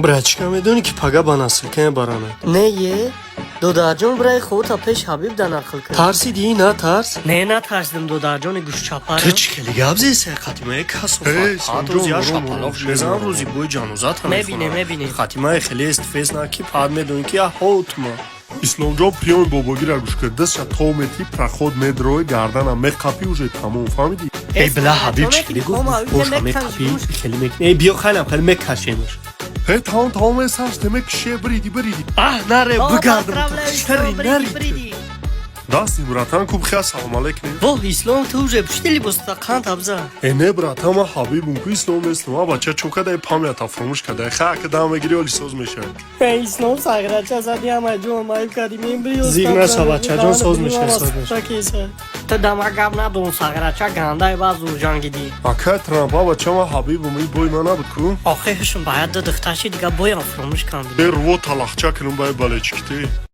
Братчика, медонӣ, ки пага ба носилка мебарана? Не е, додарҷон, бирай худта пеш Ҳабиб да нақл кун. Тарсидӣ? На тарс. Не, натарсидим, додарҷони гӯшчапар. Ту чӣ хеле гап зеса, Қатимаи касофат? Эй, Пад Исломҷон, рӯзи я ором, шапалоқ ором, мезанам, ором. рӯзи бӯи ҷанозата. Мебинем, мебинем. Қатимаи хеле стфес на, ки пад медонӣ, ки аҳотма. Исломҷон, приёми бобогира гӯш кар. Дастша то мети, проход медрои, гарданам меқапӣ, уже тамом, фаҳмидӣ? Эй, била, Ҳабиб чӣ хеле гуфт? Боша, меқапӣ, хеле мекунӣ. Эй, биё, хайлам хеле мекашемаш. Э, тамом, тамом, э, сарш темекише, бириди, бириди. Аҳ, наре, бигардам, шари нари. Дасти, братан, куб хия, салом алейкум. Воҳ, Ислом, ту уже пушти либоста қанд абза. Э, не, братан, ман Ҳабибум ку, Ислом нестам. Ма бача чо кадай, памята фуромӯш кадай. Ха, ака дам мегири, оли соз мешавад. Эй, Ислом, сағирача зади, ҳама ҷо майб кади, мен. Зиг наша, бачаҷон, соз мешавад, соз мешавад. Ту дама гап надон, сағирача гандай ба зурҷангидӣ. Ака Трампа, бача, ман Ҳабибум, и бой ман набуд ку. Охи, ҳушм баяд ду духтарши дига, боям фуромӯш кам. Э, рво талахча кунум бай балечиките.